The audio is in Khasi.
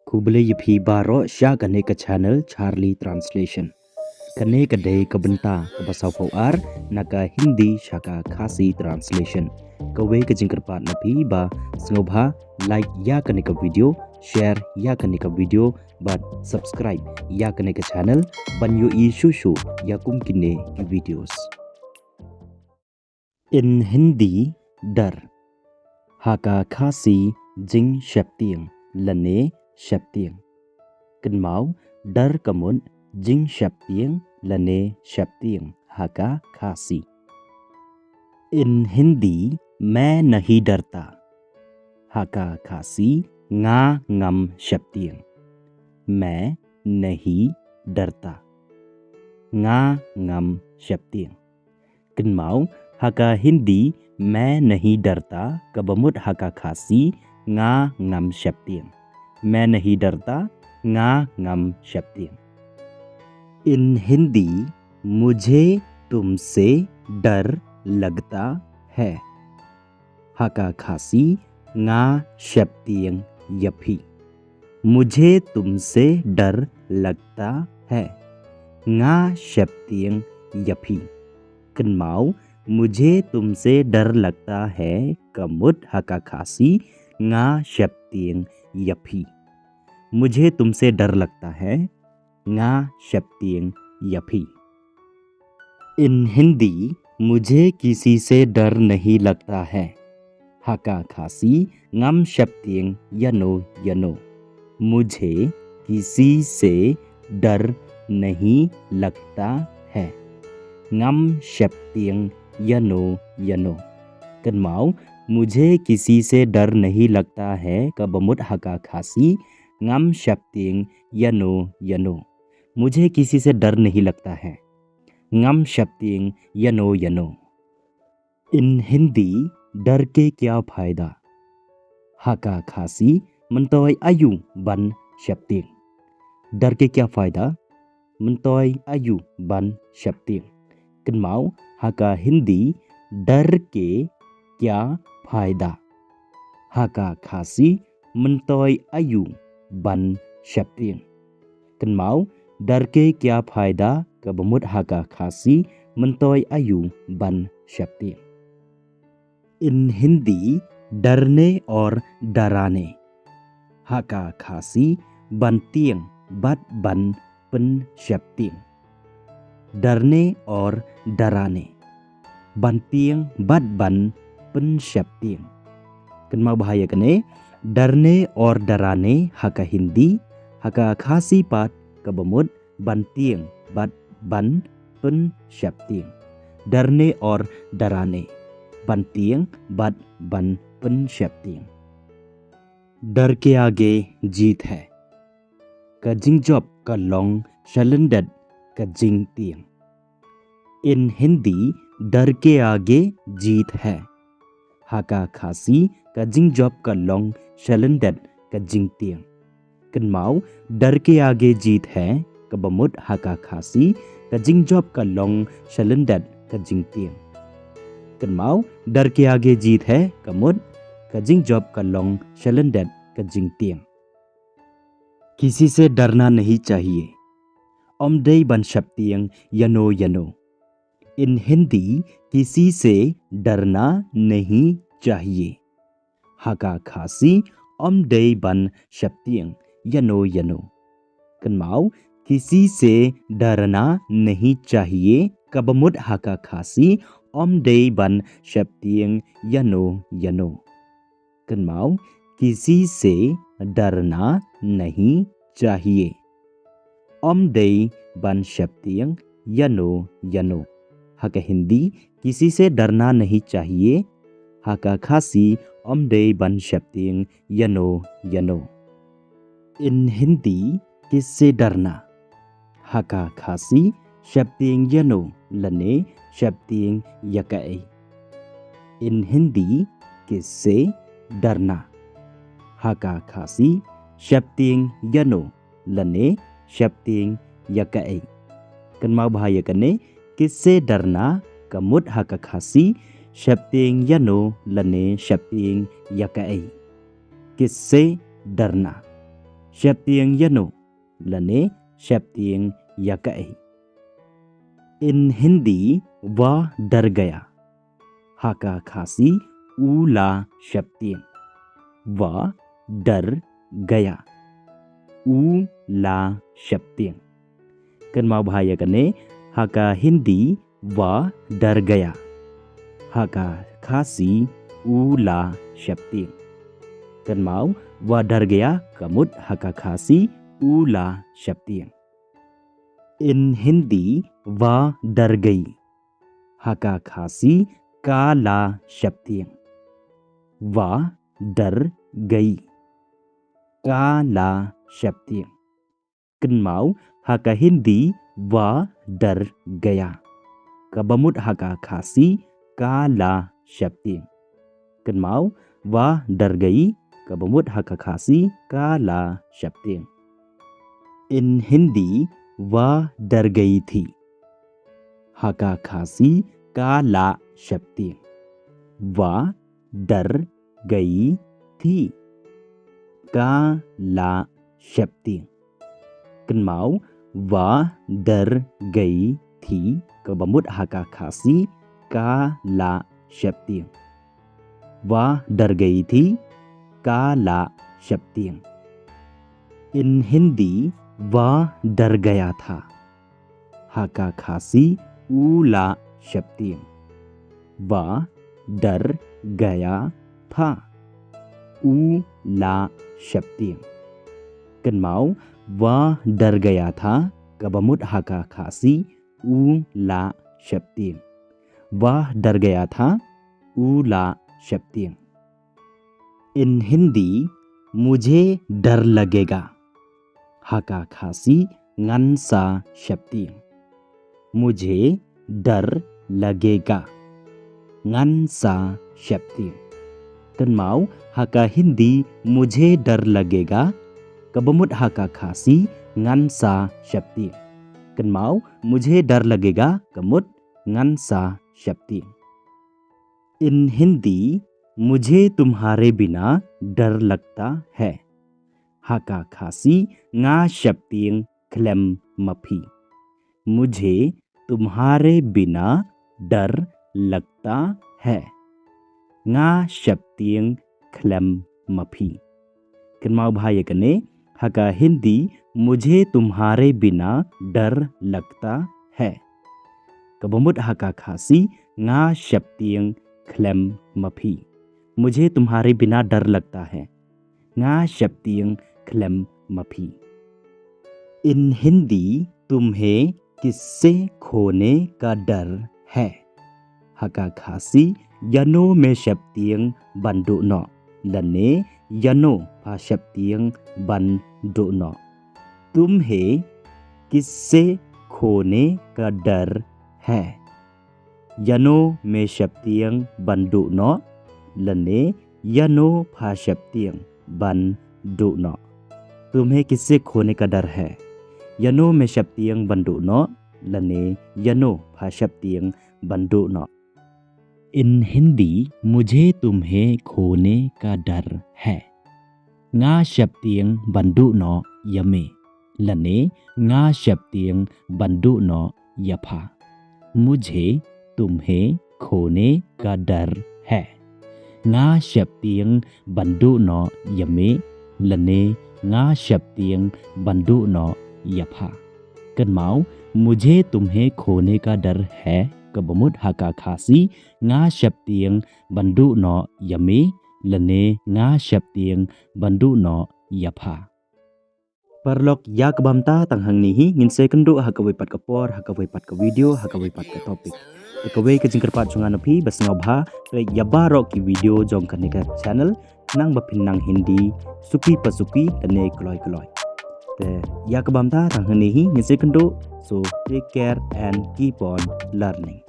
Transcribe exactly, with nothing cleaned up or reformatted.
Khublei ïa phi baroh sha kane ka channel Charlie Translation. Kane ka dei ka bynta kaba saw phew ar na ka Hindi sha ka Khasi translation. Kawei ka jingkyrpad na phi ba sngewbha like ïa kane ka video, share ïa kane ka video bad subscribe ïa kane ka channel ban ïohi shuh shuh ïa kum kine ki videos. In Hindi, डर. Ha ka Khasi, jingsheptieng lane sheptieng. Kynmaw, डर ka mut jingsheptieng lane sheptieng ha ka Khasi. In Hindi, मैं नहीं डरता. Ha ka Khasi, nga ngam sheptieng. मैं नहीं डरता. Nga ngam sheptieng. Kynmaw, ha ka Hindi, मैं नहीं डरता, kaba mut ha ka Khasi, nga ngam sheptieng. मैं नहीं डरता, nga ngam sheptieng. In Hindi, मुझे तुमसे डर लगता है. Ha ka Khasi, nga sheptieng ïa phi. मुझे तुमसे डर लगता है. Nga sheptieng ïa phi. Kynmaw, मुझे तुमसे डर लगता है ka mut ha ka Khasi, nga sheptieng ïa phi. मुझे तुमसे डर लगता है, nga sheptieng ïa phi. In Hindi, मुझे किसी से डर नहीं लगता है. Ha ka Khasi, ngam sheptieng ïano ïano. मुझे किसी से डर नहीं लगता है. Ngam sheptieng ïano ïano. Kynmaw, मुझे किसी से डर नहीं लगता है kaba mut ha ka Khasi, ngam sheptieng ïano ïano. मुझे किसी से डर नहीं लगता है. Ngam sheptieng ïano ïano. In Hindi, डर के क्या फायदा. Ha ka Khasi, myntoi aïu ban sheptieng. डर के क्या फायदा, myntoi aïu ban sheptieng. Kynmaw, ha ka Hindi, डर के क्या फायदा. Ha ka Khasi, myntoi aïu ban sheptieng. Kynmaw, डर के क्या फायदा kaba mut ha ka Khasi, myntoi aïu ban sheptieng. In Hindi, डरने और डराने. Ha ka Khasi, ban tieng bad ban pynsheptieng. डरने और डराने. Ban tieng bad ban pynsheptieng. Kynmaw bha ïa kane, डरने और डराने ha ka Hindi, ha ka Khasi pat kaba mut ban tieng bad ban pynsheptieng. डरने और डराने. Ban tieng bad ban pynsheptieng. डर के आगे जीत है. Ka jingjop ka long shalyndet ka jingtieng. In Hindi, डर के आगे जीत है. Ha ka Khasi, ka jingjop ka long shalyndet ka jingtieng. Kynmaw, डर के आगे जीत है kaba mut ha ka Khasi, ka jingjop ka long shalyndet ka jingtieng. Kynmaw, डर के आगे जीत है ka mut, ka jingjop ka long shalyndet ka jingtieng. किसी से डरना नहीं चाहिए. Ym dei ban sheptieng ïano ïano. In Hindi, किसी से डरना नहीं चाहिए. Ha ka Khasi, ym dei ban sheptieng ïano ïano. Kynmaw, किसी से डरना नहीं चाहिए kaba mut ha ka Khasi, ym dei ban sheptieng ïano ïano. Kynmaw, किसी से डरना नहीं चाहिए. Ym dei ban sheptieng ïano ïano. Ha ka Hindi, किसी से डरना नहीं चाहिए. Ha ka Khasi, ym dei ban sheptieng ïano ïano. In Hindi, किससे डरना. Ha ka Khasi, sheptieng ïano lane sheptieng ïa kaei. In Hindi, किससे डरना. Ha ka Khasi, sheptieng ïano lane sheptieng ïa kaei. Kynmaw bha ïa kane, किससे डरना ka mut ha ka Khasi, sheptieng ïano lane sheptieng ïa kaei. किससे डरना. Sheptieng ïano, lane sheptieng ïa kaei. In Hindi, वह डर गया. Ha ka Khasi, u la sheptieng. वह डर गया. U la sheptieng. Kynmaw bha ïa kane, ha ka Hindi, वह डर गया. Ha ka Khasi, u la sheptieng. Kynmaw, वह डर गया, ka mut ha ka Khasi, u la sheptieng. In Hindi, वह डर गई. Ha ka Khasi, ka la sheptieng. वह डर गई. Ka la sheptieng. Kynmaw, ha ka Hindi, वह डर गया. Kaba mut ha ka Khasi, ka la sheptieng. Kynmaw, वह डर गई, kaba mut ha ka Khasi, ka la sheptieng. In Hindi, वह डर गई थी. Ha ka Khasi, ka la sheptieng. वह डर गई थी. Ka la sheptieng. Kynmaw, वह डर गई थी, kaba mut ha ka Khasi, ka la sheptieng. वह डर गई थी, ka la sheptieng. In Hindi, वह डर गया था. Ha ka Khasi, u la sheptieng. वह डर गया था. U la sheptieng. Kynmaw, वह डर गया था, kaba mut ha ka Khasi, u la sheptieng. वह डर गया था, u la sheptieng. In Hindi, मुझे डर लगेगा. Ha ka Khasi, ngan sa sheptieng. मुझे डर लगेगा. Ngan sa sheptieng. Kynmaw, ha ka Hindi, मुझे डर लगेगा, kaba mut ha ka Khasi, ngan sa sheptieng. Kynmaw, मुझे डर लगेगा, ka mut, ngan sa sheptieng. In Hindi, मुझे तुम्हारे बिना डर लगता है. Ha ka Khasi, nga sheptieng khlem ma phi. मुझे तुम्हारे बिना डर लगता है. Nga sheptieng khlem ma phi. Kynmaw bha ïa kane, ha ka Hindi, मुझे तुम्हारे बिना डर लगता है. Kaba mut ha ka Khasi, nga sheptieng khlem ma phi. मुझे तुम्हारे बिना डर लगता है. Nga sheptieng khlem ma phi. In Hindi, तुम्हें किससे खोने का डर है? Ha ka Khasi, ïano me sheptieng ban duh noh, lane ïano pha sheptieng ban duh noh. तुम्हें किससे खोने का डर है? Ïano me sheptieng ban duh noh, lane ïano pha sheptieng ban duh noh. तुम्हें किससे खोने का डर है? Ïano me sheptieng ban duh noh, lane ïano pha sheptieng ban duh noh. In Hindi, मुझे तुम्हें खोने का डर है. Nga sheptieng ban duh noh ïa me, lane nga sheptieng ban duh noh ïa pha. मुझे तुम्हें खोने का डर है. Nga sheptieng ban duh noh ïa me, lane nga sheptieng ban duh noh ïa pha. Kynmaw, मुझे तुम्हें खोने का डर है, kaba mut ha ka Khasi, nga sheptieng ban duh noh ïa me, lane nga sheptieng ban duh noh ïa pha. Paralok, ïa kaba mynta tang hangne hi, ngin sa ïakynduh ha kawei pat ka por, ha kawei pat ka video, ha kawei pat ka topic. Te kawei ka jingkyrpad jong nga na phi, ba sngewbha peit ïa baroh ki video jong kane ka channel, nang ba phin nang Hindi suki pa suki lane kloi kloi. Te ïa kaba mynta tang hangne hi, ngin sa ïakynduh. So take care and keep on learning.